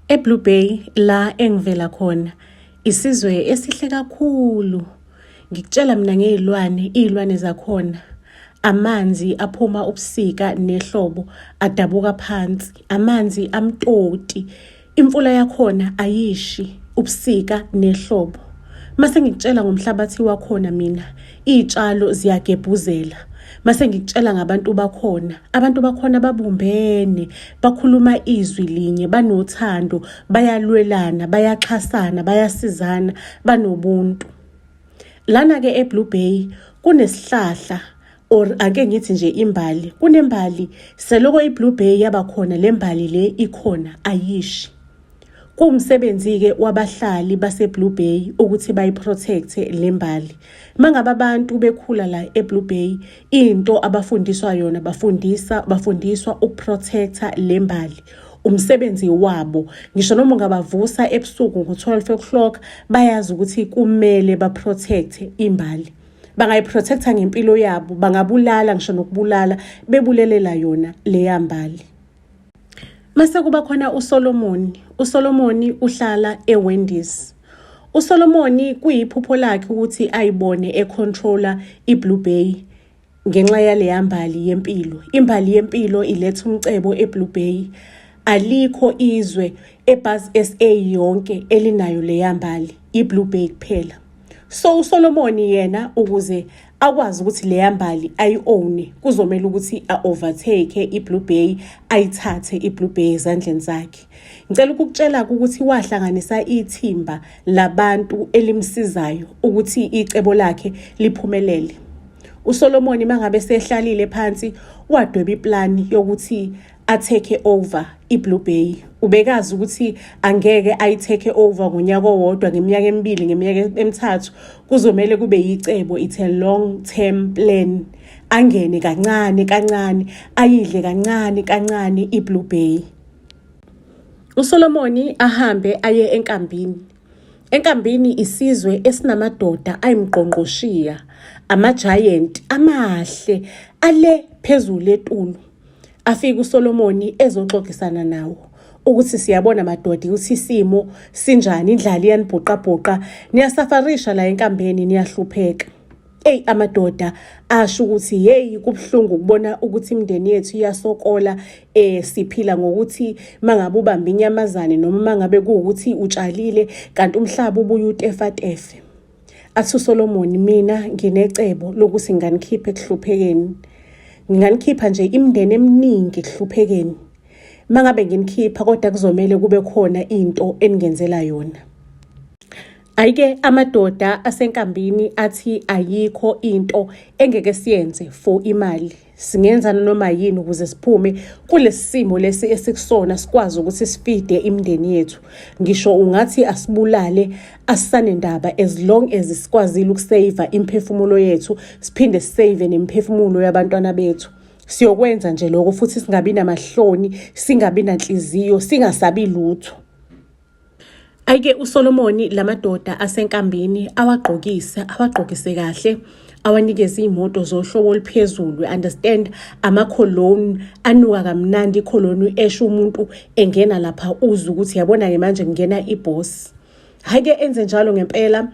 EBlue Bay la engivela khona isizwe esihle kakhulu. Ngikutshela mina ngey'lwane, iy'lwane zakhona amanzi aphuma ubusika nehlobo adabuka phansi, amanzi amtoti. Imfula yakhona ayishi ubusika nehlobo. Mase ngikutshela ngomhlabathi wakhona mina, iy'tshalo ziyagebhuzela. Mase ngikutshela ngabantu bakhona, abantu bakhona babumbene, bakhuluma izwi linye, banothando, bayalwelana, bayaxhasana, bayasizana, banobuntu. Lana-ke eBlue Bay kunesihlahla or ake ngithi nje imbali, kunembali seloko iBlue Bay yaba khona le mbali le ikhona ayishi. Kuwumsebenzi-ke wabahlali baseBlue Bay ukuthi bayiprotect-e le mbali. Mangabe abantu bekhula la eBlue Bay, into abafundiswa yona bafundisa bafundiswa ukuprotect-a le mbali. Umsebenzi wabo ngisho noma ungabavusa ebusuku ngo-12 o'clock bayazi ukuthi kumele baprotect-e imbali. Bangayiprotect-a ngempilo yabo, bangabulala ngisho nokubulala bebulelela yona leya mbali. Mase kuba khona uSolomoni. USolomoni uhlala eWendy's. USolomoni kuyiphupho lakhe ukuthi ayibone econtrola iBlue Bay ngenxa yaleya mbali yempilo. Imbali yempilo iletha umcebo eBlue Bay. Alikho izwe eBuzz SA yonke elinayo leya mbali, iBlue Bay kuphela. So uSolomoni yena ukuze akwazi ukuthi leya mbali ayi-own kuzomela ukuthi a-overtake iBlue Bay ayithathe iBlue Bay ezandleni zakhe. Ngicela ukukutshela-ke ukuthi wahlanganisa ithimba labantu elimsizayo ukuthi icebo lakhe liphumelele. USolomoni mangabe sehlalile phansi wadweba iplani yokuthi a-take over iBlue Bay. Ubekazi ukuthi angeke ayi-take over ngonyaka owodwa, ngeminyaka emibili, ngeminyaka emithathu. Kuzomele kube yicebo, it's a long term plan. Angene kancane kancane, ayidle kancane kancane iBlue Bay. USolomoni ahambe aye enkambini. Enkambini isizwe esinamadoda ayimqongqoshiya, ama-giant amahle ale phezulu etulo. Afike uSolomoni ezoxoxisana nawo ukuthi siyabona madoda ukuthi isimo sinjani, indlala iyanibhuqabhuqa, niyasafarisha la enkambeni niyahlupheka. Eyi amadoda asho ukuthi yeyi kubuhlungu ukubona ukuthi imindeni yethu iyasokola siphila ngokuthi mangabe ubamba inyamazane noma mangabe kuwukuthi utshalile kanti umhlaba ubuye utefatefe. Athi uSolomoni mina nginecebo lokuthi nginganikhipha ekuhluphekeni. Nginganikhipha nje imindeni eminingi ekuhluphekeni. Mangabe nginikhipha kodwa kuzomele kube khona into eningenzela yona. Ayike amadoda asenkambini athi ayikho into engeke siyenze for imali. Singenza noma yini ukuze siphume kulesi simo lesi esikusona sikwazi ukuthi sifide imindeni yethu. Ngisho ungathi asibulale asisanendaba as long as sikwazile ukusave imiphefumulo yethu siphinde sisave nemiphefumulo yabantwana bethu. Siyokwenza nje lokho futhi singabi namahloni, singabi nanhliziyo, singasabi lutho. Ayike uSolomoni lamadoda asenkambini awagqokise, awagqokise kahle, awanikeze iy'moto zohlobo oluphezulu, understand ama-cologne anuka kamnandi, i-cologne esho umuntu engena lapha uzwe ukuthi yabona-ke manje kungena i-boss. Hhayi-ke enze njalo ngempela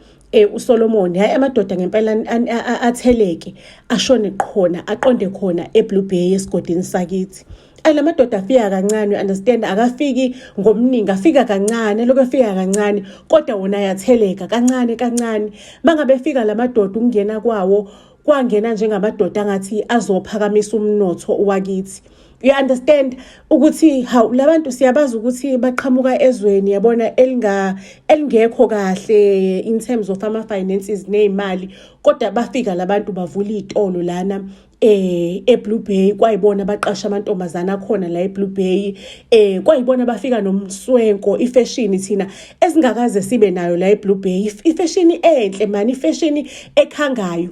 uSolomoni, hhayi amadoda ngempela atheleke, ashone khona, aqonde khona eBlue Bay esigodini sakithi. Ayi la madoda afika kancane, you understand, akafiki ngomningi, afika kancane, lokhu efika kancane, kodwa wona ayatheleka kancane kancane. Mangabe efika la madoda ukungena kwawo kwangena njengamadoda angathi azophakamisa umnotho wakithi. You understand ukuthi hawu labantu siyabazi ukuthi baqhamuka ezweni yabona elingekho kahle in terms of ama finances nezimali, kodwa bafika labantu bavula izitolo lana eBlue Bay, kwayibona baqasha amantombazana akhona la eBlue Bay, kwayibona bafika nomswenko ifashion thina esingakaze sibe nayo la eBlue Bay, ifashion enhle man, ifashion ekhangayo.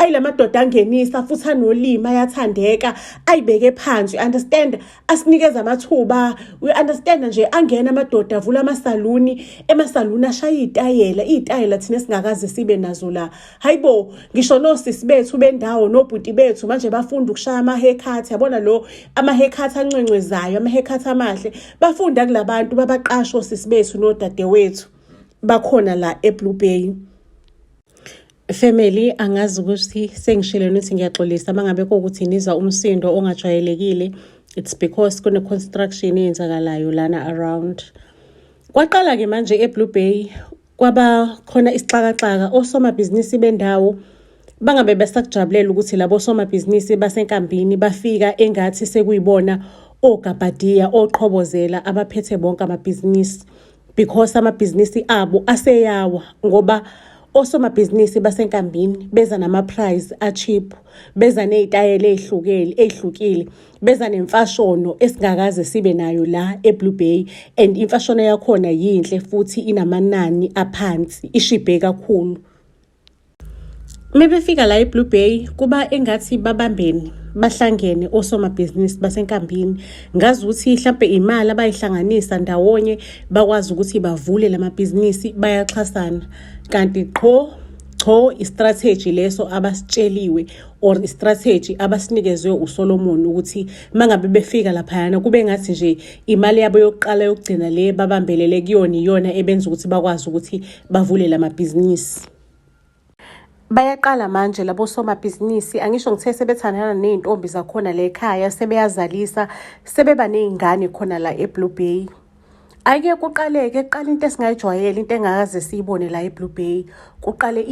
Ayi, la madoda angenisa futhi anolimi, ayathandeka, ayibeke phansi, you understand, asinikeza amathuba, you understand nje. Angena amadoda, avula amasaluni, emasaluni ashaya iy'tayela, iy'tayela thina esingakaze sibe nazo la. Hayibo, ngisho nosisi bethu bendawo nobhuti bethu manje bafunda ukushaya ama-haircut, yabona lo ama-haircut ancwencwezayo, ama-haircut amahle, bafunda kulabantu babaqasha osisi bethu nodadewethu bakhona la eBlue Bay. Family, angazi ukuthi sengishilo ukuthi ngiyaxolisa uma ngabe kuwukuthi nizwa umsindo ongajwayelekile. It's because kune-construction eyenzakalayo lana around. Kwaqala-ke manje eBlue Bay kwaba khona isixakaxaka, osomabhizinisi bendawo bangabe besakujabulela ukuthi labo somabhizinisi basenkambini bafika engathi sekuyibona ogabhadiya, oqhobozela, abaphethe bonke amabhizinisi, because amabhizinisi abo aseyawa ngoba osomabhizinisi basenkambini beza nama-price a-cheap, beza ney'tayela ey'hlukile ey'hlukile, beza nemfashono esingakaze sibe nayo la eBlue Bay, and imfashono yakhona yinhle futhi inamanani aphansi, ishibhe kakhulu. Mebefika la eBlue Bay kuba engathi babambene, bahlangene osomabhizinisi basenkambini, ngazi ukuthi mhlampe imali abayihlanganisa ndawonye bakwazi ukuthi bavule lamabhizinisi, bayaxhasana, kanti qho cho i-strategy leso abasitsheliwe or i-strategy abasinikezwe uSolomon ukuthi mangabe befika laphayana kube ngathi nje imali yabo yokuqala yokugcina le babambelele kuyona iyona ebenza ukuthi bakwazi ukuthi bavule lamabhizinisi. Bayaqala manje labo somabhizinisi, angisho ngithe sebethandana ney'ntombi zakhona la ekhaya, sebeyazalisa, sebeba ney'ngane khona la eBlue Bay. Ake kuqaleke, kuqala into esingayijwayele, into engakaze siyibone la eBlue Bay. Kuqale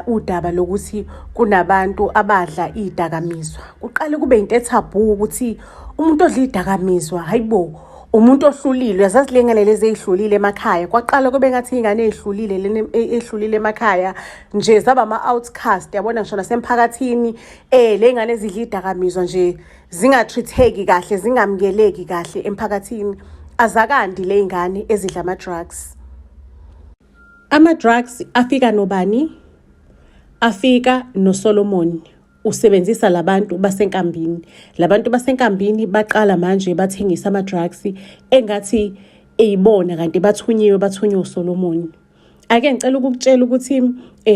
udaba lokuthi kunabantu abadla iy'dakamizwa. Kuqale kube into e-taboo ukuthi umuntu odla iy'dakamizwa, hayibo, umuntu ohlulile. Uyazazi le ngane lezi ey'hlulile emakhaya. Kwaqala kube ngathi iy'ngane ey'hlulile lena ey'hlulile emakhaya nje zaba ama-outcast, yabona, ngisho nasemphakathini le ngane ezidla iy'dakamizwa nje zinga-treat-eki kahle, zingamukeleki kahle emphakathini. Azakandi le y'ngane ezidla ama-drugs. Ama-drugs afika nobani? Afika noSolomon. Usebenzisa labantu basenkambini. Labantu basenkambini baqala manje bathengisa ama-drugs engathi eyibona, kanti bathunyiwe, bathunywe uSolomon. Ake ngicela ukukutshela ukuthi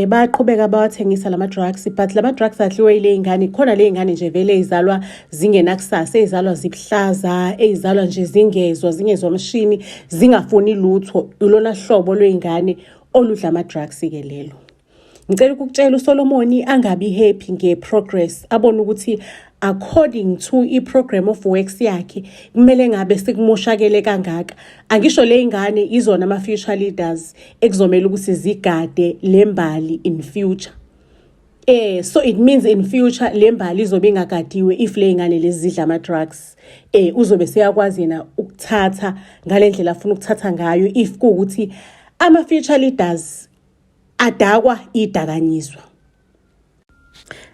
bayaqhubeka bawathengisa lama drugs, but lama drugs adliwe yile y'ngane khona, le y'ngane nje vele ey'zalwa zingenakusasa, ey'zalwa zibuhlaza, ey'zalwa nje zingezwa mshini, zingafuni lutho, ilona hlobo lwey'ngane oludla ama-drugs-ke lelo. Ngicela ukukutshela, uSolomon angabi happy nge-progress, abone ukuthi according to i-program of works yakhe kumele ngabe sekumoshakele kangaka. Angisho le ingane izona ama-future leaders ekuzomela ukuthi zigade le mbali in future. So it means in future le mbali izobe ingagadiwe if le ingane lezi zidla ama-drugs. Uzobe seyakwazi yena ukuthatha ngale ndlela afuna ukuthatha ngayo if kuwukuthi ama-future leaders adakwa idakanyiswa.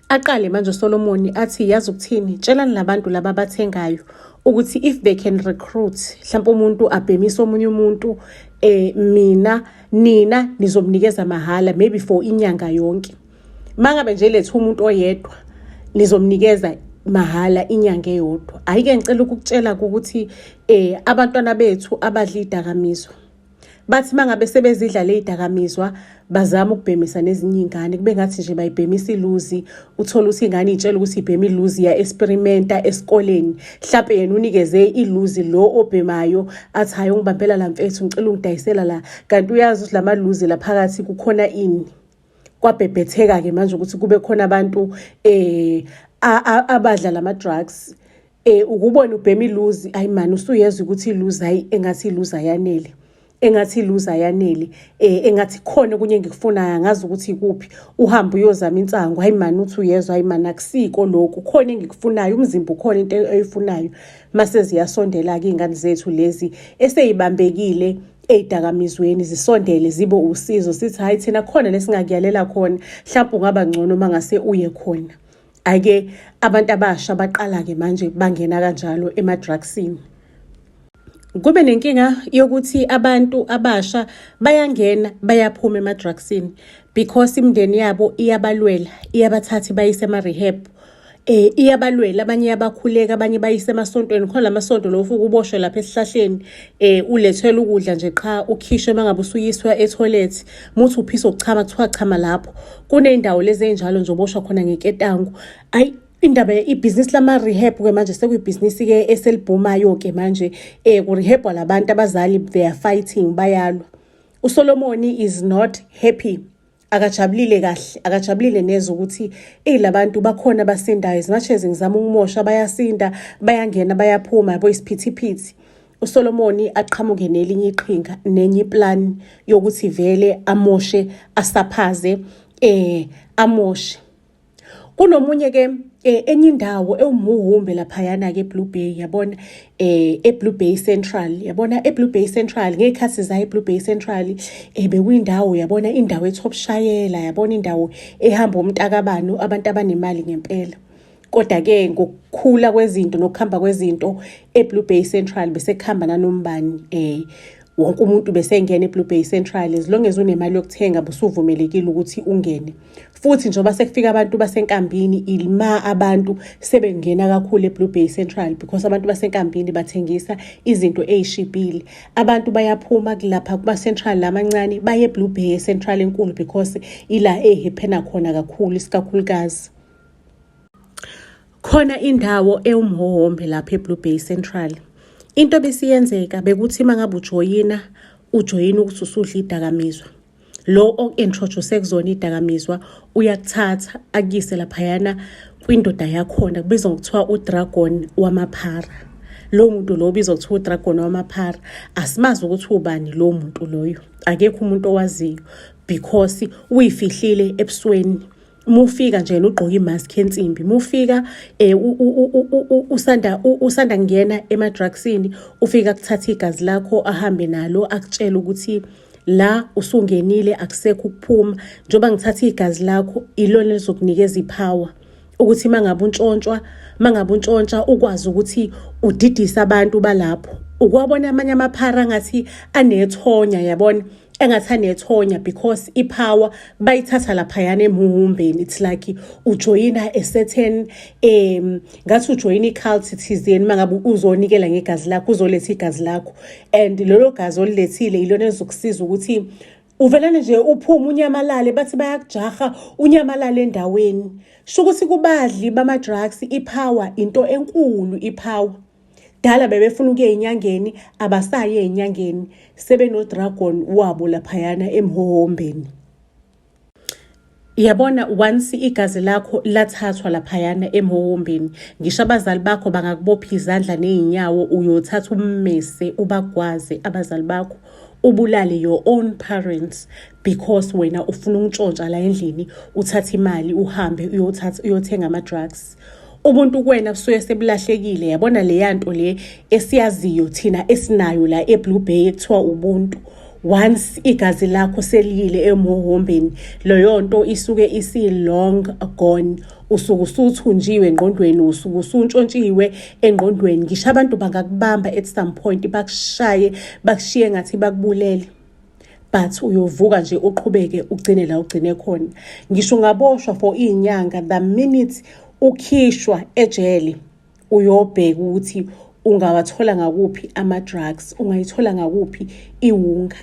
Aqale manje uSolomon athi, yazi ukuthini, tshelani labantu laba abathengayo ukuthi if they can recruit mhlawumbe umuntu abhemise omunye umuntu, mina nina nizomnikeza mahhala maybe for inyanga yonke. Mangabe nje lethu umuntu oyedwa nizomnikeza mahhala inyanga eyodwa. Ayike ngicela ukukutshela ukuthi abantwana bethu abadla idakamizwa bathi mangabe sebezidla le y'dakamizwa bazama ukubhemisa nezinye iy'ngane, kube ngathi nje bayibhemisa iluzi. Uthole ukuthi ingane iy'tshela ukuthi ibhema iluzi, iya-experimenta esikoleni, hlampe yena unikeze iluzi lo obhemayo, athi, "Hhayi, ungibambela la mfethu, ngicela ungidayisela la," kanti uyazi ukuthi la maluzi la phakathi kukhona ini. Kwabhebhetheka-ke manje ukuthi kube khona abantu abadla lama-drugs. Ukubona ubhema iluzi, ayi mani, usuyezwa ukuthi iluzi, hayi, engathi iluzi ayanele, engathi iluzi ayanele, engathi khona okunye engikufunayo, angazi ukuthi ikuphi. Uhambe uyozama insangu, hayi mani, uthi uyezwa, hayi mani, akusiko lokhu, khona engikufunayo, umzimba ukhona into oyifunayo. Mase ziyasondela-ke iy'ngane zethu lezi esey'bambekile ey'dakamizweni, zisondele zibe usizo, sithi, "Hhayi, thina khona lesingakuyalela khona, mhlawumpe ungaba ngcono uma ngase uye khona." Ake abantu abasha baqala-ke manje bangena kanjalo ema-drugsini. Kube nenkinga yokuthi abantu abasha bayangena bayaphuma ema-drugsini because imindeni yabo iyabalwela, iyabathatha ibayise ema-rehab. Iyabalwela abanye iyabakhuleka abanye bayise emasontweni khona lamasonto lo ufike uboshwe lapha esihlahleni ulethelwe ukudla nje qha ukhishwe uma ngabe usuyiswa ethoyilethi muthi uphisa ukuchama kuthiwa chama lapho kuney'ndawo lezi ey'njalo nje uboshwa khona ngeketango. Ayi indaba ibhizinisi lama-rehab-ke manje sekuyibhizinisi-ke eselibhumayo-ke manje kurehebhwa labantu abazali they are fighting bayalwa. USolomoni is not happy, akajabulile kahle, akajabulile neze ukuthi eyi labantu bakhona abasindayo as much as ngizama ukumosha bayasinda bayangena bayaphuma yabo isiphithiphithi. USolomoni aqhamuke nelinye iqhinga nenye iplani yokuthi vele amoshe asaphaze amoshe. Kunomunye ke enye indawo ewumuhumbe laphayana ke eBlue Bay yabona eBlue Bay Central yabona eBlue Bay Central ngey'khathi zayo eBlue Bay Central bekuyindawo yabona indawo etop shayela yabona indawo ehamba umntakabani abantu abanemali ngempela. Kodwa-ke ngokukhula kwezinto nokuhamba kwezinto eBlue Bay Central bese kuhamba nanombani wonke umuntu besengena eBlue Bay Central as long as unemali yokuthenga busuvumelekile ukuthi ungene. Futhi njengoba sekufika abantu basenkambini ilima abantu sebengena kakhulu eBlue Bay Central because abantu basenkambini bathengisa izinto ey'shibhile. Abantu bayaphuma kulapha kuma-central lamancane baye eBlue Bay e-Central enkulu because ila ehiphena khona kakhulu isikakhulukazi. Khona indawo ewumhohombe lapha eBlue Bay Central. Into ebesiyenzeka bekuthi uma ngabe ujoyina, ujoyina ukuthi usudla idakamizwa. Lo oku-introduce kuzona idakamizwa uyakuthatha akuyise laphayana kwindoda yakhona kubizwa ngokuthiwa uDragon wamaphara. Lo muntu lo obizwa kuthiwa uDragon wamaphara asimazi ukuthi ubani lo muntu loyo. Akekho umuntu owaziyo because uyifihlile ebusweni. Mufika nje ugqoka imask yensimbi, mufika usanda kungena ema-drugsini, ufika kuthatha igazi lakho ahambe nalo akutshele ukuthi la usungenile akusekho ukuphuma. Njengoba ngithatha igazi lakho ilona elizokunikeza ipower ukuthi mangabe untshontshwa, mangabe untshontsha ukwazi ukuthi udidise abantu balapho. Ukwabona amanye amaphara angathi anethonya yabona, engathi anethonya because ipower bayithatha laphayana emhuhumbeni. It's like ujoyina a certain ngathi ujoyina i-cult thizeni mangabe uzonikela ngegazi lakho, uzoletha igazi lakho and lelo gazi olilethile ilona elizokusiza ukuthi uvelane nje uphume unyamalale, bathi bayakujaha unyamalale endaweni. Sho ukuthi kubadli bama-drugs ipower into enkulu ipower. Dala bebefuna ukuya ey'nyangeni, abasayi ey'nyangeni, sebeno-dragon wabo laphayana emhohombeni. Yabona once igazi lakho lathathwa laphayana emhohombeni, ngisho abazali bakho bangakubopha izandla ney'nyawo, uyothatha ummese ubagwaze abazali bakho, ubulale your own parents because wena ufuna ukuntshontsha la endlini, uthathe imali uhambe uyothatha uyothenga ama-drugs. Ubuntu kuwena busuke sebulahlekile yabona leya nto le esiyaziyo thina esinayo la eBlue Bay ekuthiwa ubuntu. Once igazi lakho seliyile emhohombeni, leyo nto isuke isi-long gone. Usuke usuthunjiwe engqondweni, usuke usuntshontshiwe engqondweni. Ngisho abantu bangakubamba at some point bakushaye, bakushiye ngathi bakubulele. But uyovuka nje uqhubeke ugcine la ugcine khona. Ngisho ungaboshwa for iy'nyanga, the minute ukhishwa ejele uyobheka ukuthi ungawathola ngakuphi ama-drugs, ungayithola ngakuphi iwunga.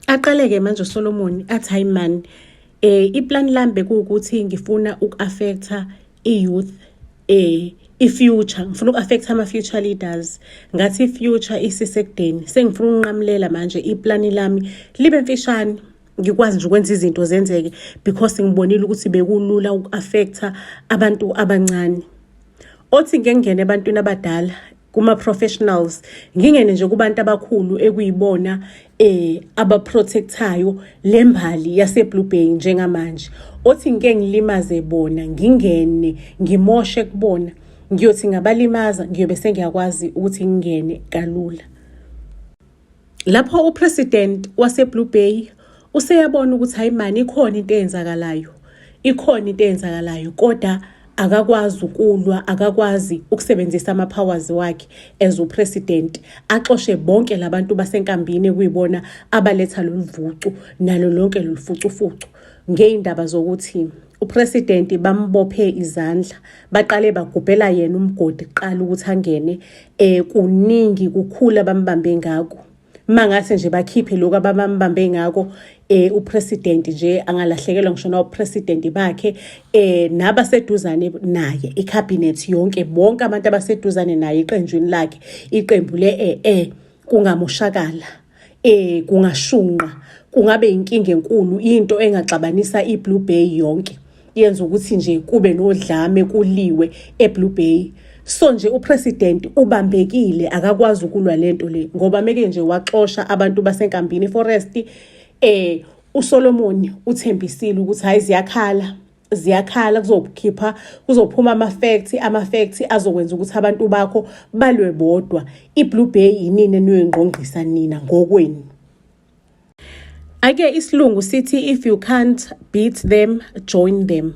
Aqale-ke manje uSolomon athi hayi man, iplani lami bekuwukuthi ngifuna uku-affect-a i-youth, i-future, ngifuna uku-affect-a ama-future leaders. Ngathi i-future isisekudeni, sengifuna ukunqamulela manje iplani lami libe mfishane. Ngikwazi nje ukwenza izinto zenzeke because ngibonile ukuthi bekulula uku-affect-a abantu abancane. Othi ngike ngingene ebantwini abadala kuma-professionals, ngingene nje kubantu abakhulu ekuyibona abaprotectayo le mbali yase-Blue Bay njengamanje. Othi ngike ngilimaze bona, ngingene ngimoshe kubona, ngiyothi ngabalimaza ngiyobe sengiyakwazi ukuthi ngingene kalula. Lapho upresident wase-Blue Bay useyabona ukuthi hayi mani ikhona into eyenzakalayo, ikhona into eyenzakalayo kodwa Akakwazi ukulwa, akakwazi ukusebenzisa ama-powers wakhe as upresident, axoshe bonke labantu basenkambini ekuyibona abaletha lolu vucu nalo lonke lolu fucufucu, ngey'ndaba zokuthi upresident bambophe izandla, baqale bagubhela yena umgodi kuqala ukuthi angene. Kuningi kukhula bambambe ngako. Mangase nje bakhiphe lokhu ababambambe ngako, upresident nje angalahlekelwa ngisho na upresident bakhe, nabaseduzane naye, icabinet yonke, bonke abantu abaseduzane naye eqenjini lakhe, iqembu le kungamoshakala, kungashunqa, kungabe inkinga enkulu, into engaxabanisa iBlue Bay yonke, yenza ukuthi nje kube nodlame, kuliwe eBlue Bay. So nje upresident ubambekile, akakwazi ukulwa lento le, ngoba meke nje waxosha abantu basenkambini forest, uSolomon uthembisile ukuthi hayi, ziyakhala, ziyakhala, kuzokhipha, kuzophuma ama-facts, ama-facts azokwenza ukuthi abantu bakho balwe bodwa. I-Blue Bay yinini eniyoyingqongqisa nina ngokwenu. Ake isilungu sithi, "If you can't beat them, join them."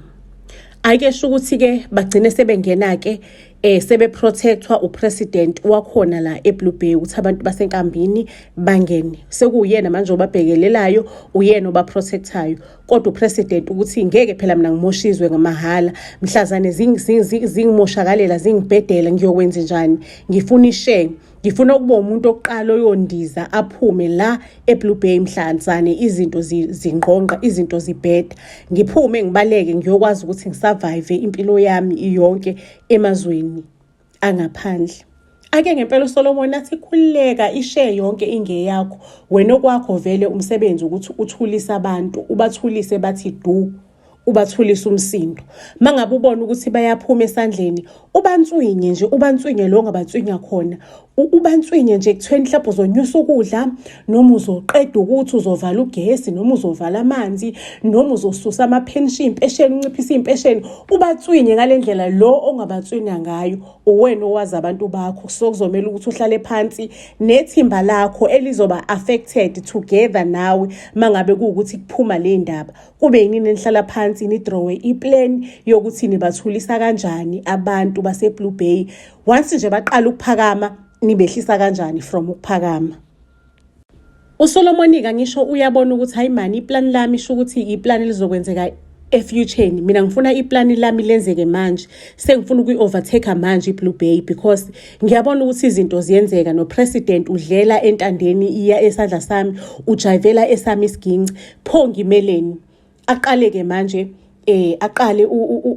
Ake sho ukuthi-ke bagcine sebengena-ke, sebe-protectwa upresident wakhona la eBlue Bay, ukuthi abantu basenkambini bangene. Sekuyena manje obabhekelelayo, uyena obaprotectayo. Kodwa upresident ukuthi ngeke phela mina ngimoshe izwe ngamahhala, mhlazane zingimoshakalela, zingibhedela, ngiyokwenza njani? Ngifuna ishare, ngifuna ukuba umuntu oqala oyondiza aphume la eBlue Bay mhlanzane izinto zingqongqa, izinto zibheda, ngiphume ngibaleke, ngiyokwazi ukuthi ngisurvive impilo yami yonke emazweni angaphandle. Ake ngempela uSolomon athi, "Khululeka, ishare yonke ingeyakho wena. Okwakho vele umsebenzi ukuthi uthulise abantu, ubathulise bathi du, ubathulise umsindo. Mangabe ubona ukuthi bayaphuma esandleni, ubantswinye nje, ubantswinye lo ongabantswinya khona, ubantswinye nje ekuthweni mhlawumbe uzonyusa ukudla, noma uzoqeda ukuthi uzovala ugesi, noma uzovala amanzi, noma uzosusa ama-pension, impesheni, unciphise iy'mpesheni. Ubatswinye ngale ndlela lo ongabatswinya ngayo. Uwena owazi abantu bakho. So kuzomela ukuthi uhlale phansi nethimba lakho elizoba affected together nawe mangabe kuwukuthi kuphuma le ndaba, kube yinini enihlala phansi, nidrawe iplan yokuthi nibathulisa kanjani abantu base-Blue Bay. Once nje baqala ukuphakama, nibehlisa kanjani from ukuphakama." USolomon-ke, ngisho uyabona ukuthi hayi mani, iplani lami isho ukuthi iplani elizokwenzeka efutureni. Mina ngifuna iplani lami lenzeke manje, sengifuna ukuyi-overtake manje i-Blue Bay, because ngiyabona ukuthi izinto ziyenzeka, no-president udlela entandeni iya esandla sami, ujayivela esami isiginci, pho ngimeleni? Aqale-ke manje, aqale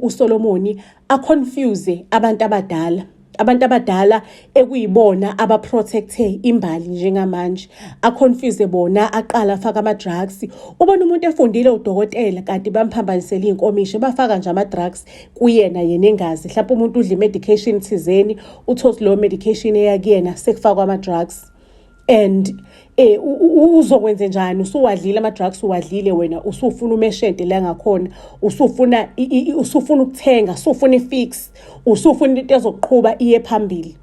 uSolomoni aconfuse abantu abadala, abantu abadala ekuyibona abaprotecte imbali njengamanje, aconfuse bona, aqala afaka ama-drugs. Ubona umuntu efundile, udokotela, kanti bamphambanisele iy'nkomishi, bafaka nje ama-drugs kuyena, yena engazi. Mhlawumpe umuntu udla i-medication thizeni, uthole leyo medication eya kuyena sekufakwa ama-drugs, and uzokwenze njani? Usuwadlile ama-drugs, uwadlile wena, usufuna umeshente la ngakhona, usufuna usufuna ukuthenga, usufuna i-fix, usufuna into ezokuqhuba iye phambili.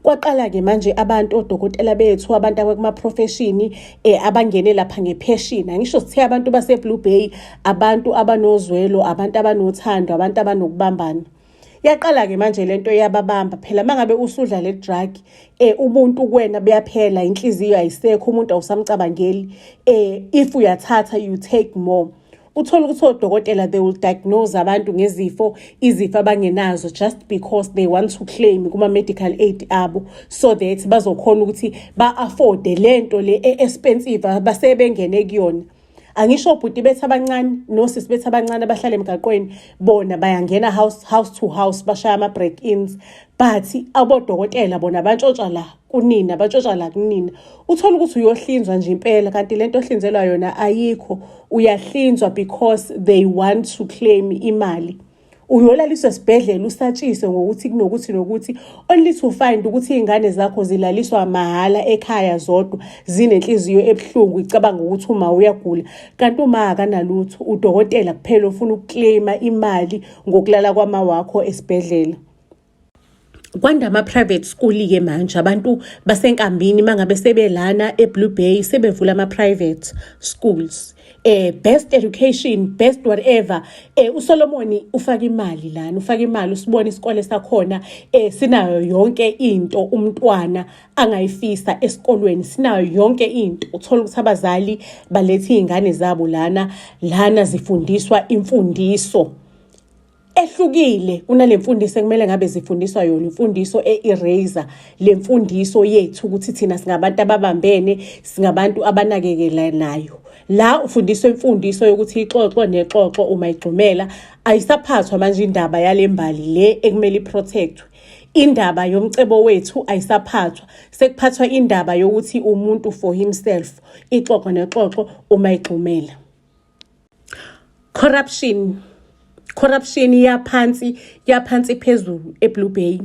Kwaqala-ke manje abantu, odokotela bethu, abantu abakuma-profession, abangene lapha ngepassion. Angisho sithe abantu base-Blue Bay abantu abanozwelo, abantu abanothando, abantu abanokubambana. Yaqala-ke manje lento yababamba. Phela uma ngabe usudla le drug, ubuntu kuwena buyaphela, inhliziyo ayisekho, umuntu awusamcabangeli. If uyathatha, you take more. Uthola ukuthi odokotela, they will diagnose abantu ngezifo, izifo abangenazo, just because they want to claim kuma-medical aid abo, so that bazokhona ukuthi ba-afforde lento le e-expensive basebengene kuyona. Angisho obhuti bethu abancane nosisi bethu abancane abahlala emgaqweni, bona bayangena house to house, bashaya ama-break-ins, but abodokotela bona bantshontsha la kunina, bantshontsha la kunina. Uthola ukuthi uyohlinzwa nje impela, kanti lento ohlinzelwa yona ayikho. Uyahlinzwa because they want to claim imali. Uyolaliswa esibhedlela, usatshiswe ngokuthi kunokuthi nokuthi, only to find ukuthi iy'ngane zakho zilaliswa mahhala ekhaya zodwa, zinenhliziyo ebuhlungu, icabanga ukuthi uma uyagula, kanti uma akanalutho. Udokotela kuphela ofuna ukuclaima imali ngokulala kwama wakho esibhedlela. Kwanda ama-private school-ke manje. Abantu basenkambini mangabe sebelana e-Blue Bay sebevula ama-private schools. Best education, best whatever. USolomon ufaka imali lana, ufaka imali, usibona isikole sakhona sinayo yonke into umntwana angayifisa esikolweni, sinayo yonke into. Uthola ukuthi abazali baletha iy'ngane zabo lana, lana zifundiswa imfundiso ehlukile kunale mfundiso ekumele ngabe zifundiswa yona, imfundiso e-eraser le mfundiso yethu ukuthi thina singabantu ababambene, singabantu abanakekelanayo. La ufundiswa imfundiso yokuthi ixoxo nexoxo uma igxumela. Ayisaphathwa manje indaba yale mbali le ekumele iprotectwe, indaba yomcebo wethu ayisaphathwa, sekuphathwa indaba yokuthi umuntu for himself, ixoxo nexoxo uma igxumela. Corruption, corruption yaphansi, yaphansi phezulu eBlue Bay.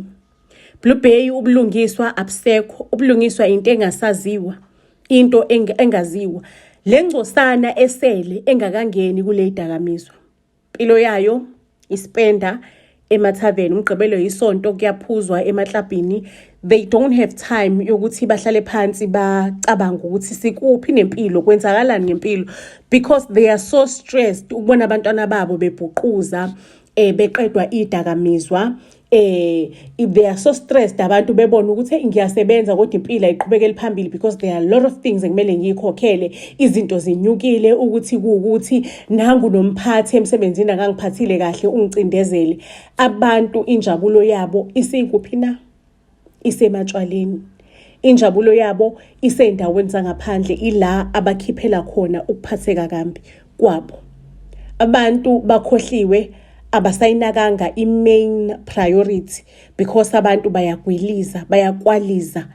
Blue Bay, ubulungiswa abusekho, ubulungiswa into engasaziwa, into engaziwa. Le ngcosana esele engakangeni kule dakamizwa, impilo yayo ispenda emathaveni, umgqibelo, isonto, kuyaphuzwa emaklabhini. They don't have time yokuthi bahlale phansi bacabanga ukuthi sikuphi nempilo, kwenzakalani ngempilo, because they are so stressed ukubona abantwana babo bebhuquza, beqedwa idakamizwa. They are so stressed abantu bebona ukuthi, hey, ngiyasebenza kodwa impilo ayiqhubekeli phambili because there are a lot of things ekumele ngiyikhokhele, izinto zinyukile, ukuthi kuwukuthi nangu nomphathi emsebenzini akangiphathile kahle, ungicindezele. Abantu injabulo yabo isikuphi na? Isematshwaleni. Injabulo yabo isey'ndaweni zangaphandle, ila abakhiphela khona ukuphatheka kambi kwabo. Abantu bakhohliwe, abasayinakanga i-main priority because abantu bayagwiliza, bayakwaliza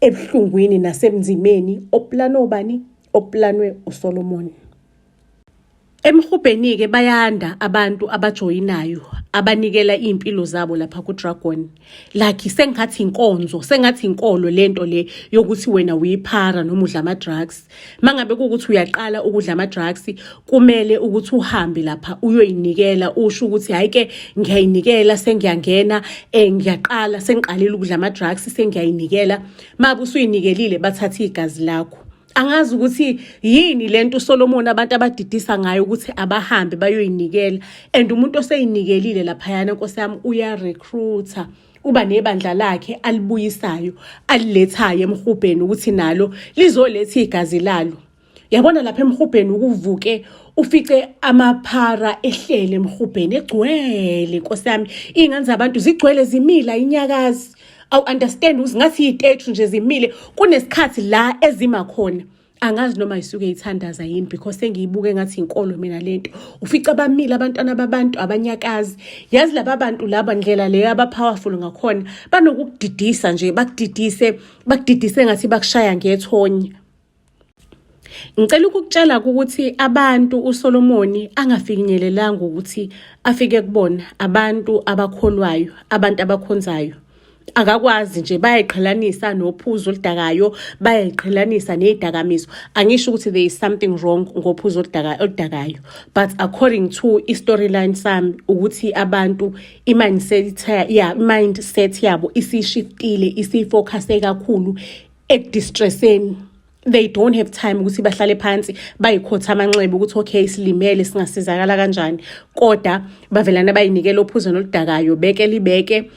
ebuhlungwini nasemzimeni oplanwe ubani? Oplanwe uSolomon. Emhubheni-ke bayanda abantu abajoyinayo, abanikela iy'mpilo zabo lapha ku-Dragon. Like sengathi inkonzo, sengathi inkolo lento le yokuthi wena uyiphara noma udla ama-drugs. Mangabe kuwukuthi uyaqala ukudla ama-drugs, kumele ukuthi uhambe lapha uyoyinikela, usho ukuthi, "Hhayi-ke, ngiyayinikela, sengiyangena, ngiyaqala, sengiqalile ukudla ama-drugs, sengiyayinikela." Mabe usuyinikelile, bathatha igazi lakho. Angazi ukuthi yini lento uSolomon abantu abadidisa ngayo ukuthi abahambe bayoyinikela. And umuntu oseyinikelile laphayana, nkosi yami, uyarecruiter, uba nebandla lakhe alibuyisayo, alilethayo emhubheni ukuthi nalo lizoletha igazi lalo. Yabona lapha emhubheni, ukuvuke ufice amaphara ehlele emhubheni egcwele, nkosi yami, iy'ngane zabantu zigcwele, zimila inyakazi. Awu-understand ukuthi ngathi iy'tethu nje zimile, kunesikhathi la ezima khona. Angazi noma isuke ithandaza yini because sengiyibuke ngathi inkolo mina lento. Ufica abamile abantwana babantu, abanyakazi. Yazi laba bantu laba, ndlela leyo aba-powerful ngakhona, banokukudidisa nje, bakudidise, bakudidise ngathi bakushaya ngethonya. Ngicela ukukutshela ukuthi abantu uSolomoni angafinyelelanga ukuthi afike kubona, abantu abakholwayo, abantu abakhonzayo. Akakwazi nje, bayayiqhelanisa nophuzo oludakayo, bayayiqhelanisa ney'dakamizwa. Angisho ukuthi there is something wrong ngophuzo oludakayo, but according to i-storyline sami ukuthi abantu i-mindset ya mindset yabo isishiftile, isifocuse kakhulu ekudistresseni. They don't have time ukuthi bahlale phansi bayikhotha amanxeba ukuthi, okay, silimele, singasizakala kanjani, kodwa bavelana bayinikela ophuzo noludakayo, beke libeke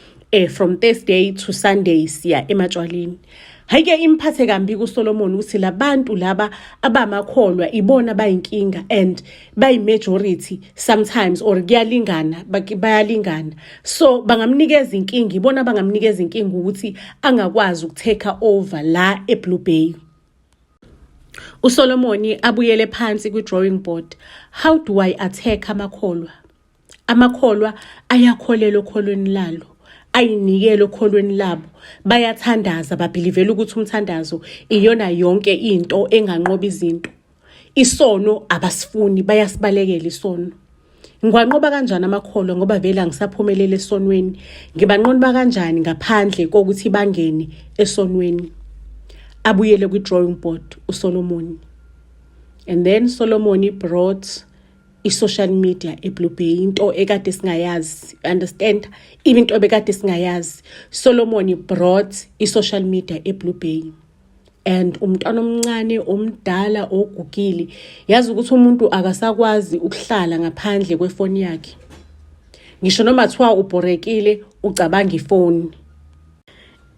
from Thursday to Sunday siya ematshwaleni. Hayi-ke, imphathe kambi kuSolomon ukuthi labantu laba abamakholwa ibona bayinkinga and bayi-majority sometimes, or kuyalingana, bayalingana, so bangamnikeza inkinga, ibona bangamnikeza inkinga ukuthi angakwazi ukutake over la eBlue Bay. USolomon abuyele phansi kwi-drawing board. How do I attack amakholwa? Amakholwa ayakholelwa okholweni lalo, ayinikele okholweni labo, bayathandaza, babhilivela ukuthi umthandazo iyona yonke into enganqoba izinto. Isono abasifuni, bayasibalekela isono. Ngiwanqoba kanjani amakholwa ngoba vele angisaphumeleli esonweni? Ngibanqoba kanjani ngaphandle kokuthi bangene esonweni? Abuyele kwi-drawing board uSolomon. And then Solomon brought i-social media eBlue Bay, into ekade singayazi, understand, into ebekade singayazi. Solomon brought i-social media eBlue Bay. And umntwana omncane, omdala, ogugile, yazi ukuthi umuntu akasakwazi ukuhlala ngaphandle kwefoni yakhe. Ngisho noma kuthiwa ubhorekile, ucabanga ifoni.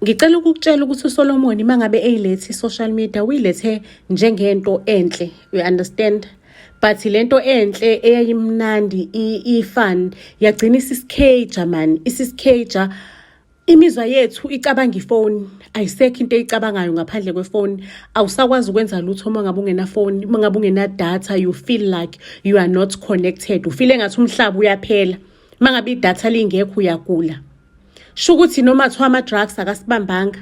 Ngicela ukukutshela ukuthi uSolomon mangabe eyilethe i-social media, uyilethe njengento enhle, you understand? But lento enhle eyayimnandi, i-fun, yagcina isisi-cage man, isisi-cage. Imizwa yethu icabanga ifoni, ayisekho into eyicabangayo ngaphandle kwefoni. Awusakwazi ukwenza lutho uma ngabe ungenafoni, uma ngabe ungenadatha. You feel like you are not connected, ufile ngathi umhlaba uyaphela. Uma ngabe idatha lingekho, uyagula. Sho ukuthi noma kuthiwa ama-drugs akasibambanga,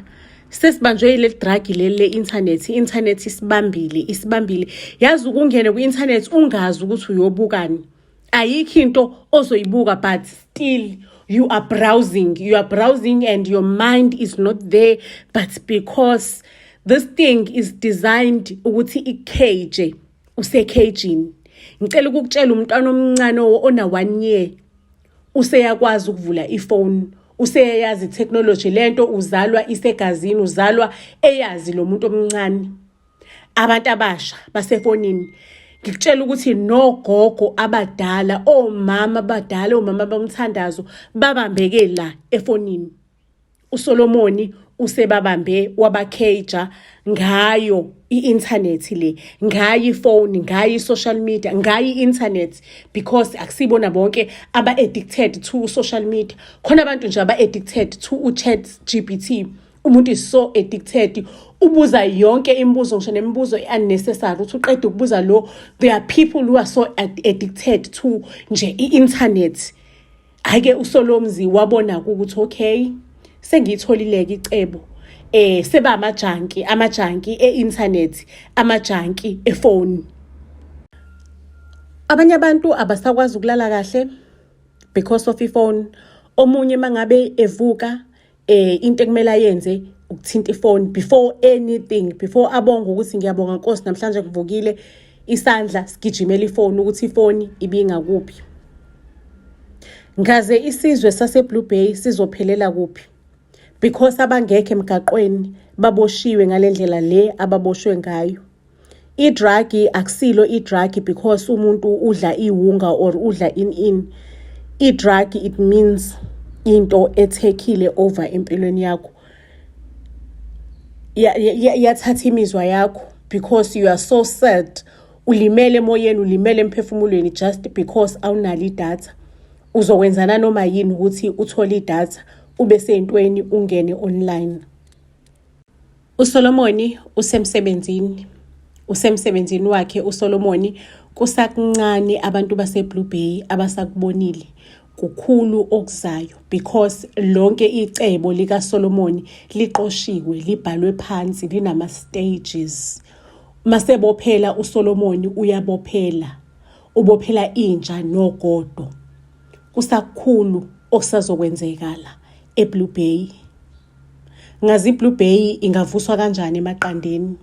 sesibanjwe yileli drug leli le-inthanethi. I-inthanethi isibambile, isibambile. Yazi, ukungene kwi-inthanethi ungazi ukuthi uyobukani, ayikho into ozoyibuka, but still you are browsing, you are browsing and your mind is not there. But because this thing is designed ukuthi i-cage, use-cage-ini. Ngicela ukukutshela, umntwana omncane ona 1 year useyakwazi ukuvula ifoni, useyayazi i-technology lento. Uzalwa isegazini, uzalwa eyazi lo muntu omncane. Abantu abasha basefonini. Ngikutshela ukuthi nogogo abadala, omama abadala, omama bomthandazo babambeke la efonini. uSolomoni usebabambe, waba-cage-a ngayo i-internet le, ngayo ifoni, ngayo i-social media, ngayo i-internet, because akusibona bonke aba-addicted to social media. Khona abantu nje aba-addicted to u-Chat GPT. Umuntu is so addicted, ubuza yonke imibuzo, ngisho nemibuzo i-unnecessary, uthi uqeda ukubuza lo. There are people who are so addicted to nje i-internet. Hhayi-ke, uSolomzi wabona ukuthi okay, sengiyitholile-ke icebo. Seba ama-junkie, ama-junkie e-internet, ama-junkie efoni. Abanye abantu abasakwazi ukulala kahle because of ifoni. Omunye mangabe evuka, into ekumele ayenze ukuthinta ifoni before anything, before abonge ukuthi "Ngiyabonga Nkosi, namhlanje ngivukile", isandla sigijimela ifoni ukuthi ifoni ibingakuphi. Ngaze isizwe sase-Blue Bay sizophelela kuphi? Because abangekho emgaqweni baboshiwe ngale ndlela le ababoshwe ngayo. I-drug akusilo i-drug because umuntu udla iwunga or udla in in. I-drug, it means into e-take-ile over empilweni yakho. Yathatha imizwa yakho because you are so sad. Ulimele emoyeni, ulimele emphefumulweni just because awunalo idatha. Uzokwenza nanoma yini ukuthi uthole idatha, ube sey'ntweni, ungene online. USolomoni usemsebenzini. Usemsebenzini wakhe uSolomoni. Kusakuncane abantu base-Blue Bay abasakubonile. Kukhulu okuzayo because lonke icebo likaSolomoni liqoshiwe, libhalwe phansi, linama-stages. Masebophela uSolomoni uyabophela. Ubophela inja nogodo. Kusakukhulu okusazokwenzekala eBlue Bay. Ngazi iBlue Bay ingavuswa kanjani emaqandeni?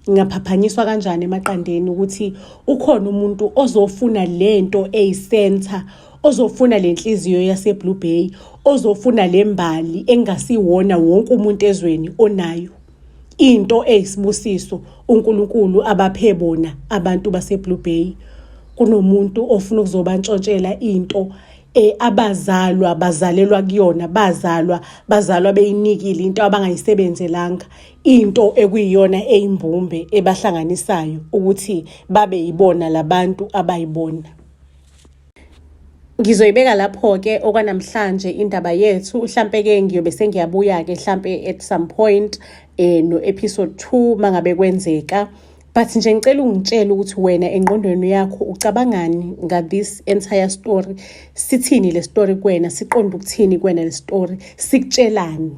Ingaphaphanyiswa kanjani emaqandeni ukuthi ukhona umuntu ozofuna lento eyi-center, ozofuna le nhliziyo yase-Blue Bay, ozofuna le mbali engasiwona wonke umuntu ezweni onayo. Into eyisibusiso uNkulunkulu abaphe bona abantu base-Blue Bay. Kunomuntu ofuna ukuzobantshontshela into abazalwa bazalelwa kuyona, bazalwa bazalwa beyinikile, into abangayisebenzelanga, into ekuyiyona eyimbumbe ebahlanganisayo ukuthi babe yibona labantu abayibona. Ngizoyibeka lapho-ke okwanamhlanje indaba yethu. Hlampe-ke ngiyobe sengiyabuya-ke hlampe at some point no-episode 2 mangabe kwenzeka. But nje ngicela ungitshele ukuthi wena engqondweni yakho ucabangani nga this entire story. Sithini le story kuwena? Siqonde ukuthini kuwena le story? Sikutshelani?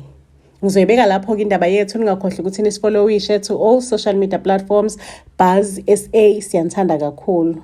Ngizoyibeka lapho-ke indaba yethu. Ningakhohlwa ukuthi nisi-follow-ishe to all social media platforms, Buzz SA. Siyanithanda kakhulu.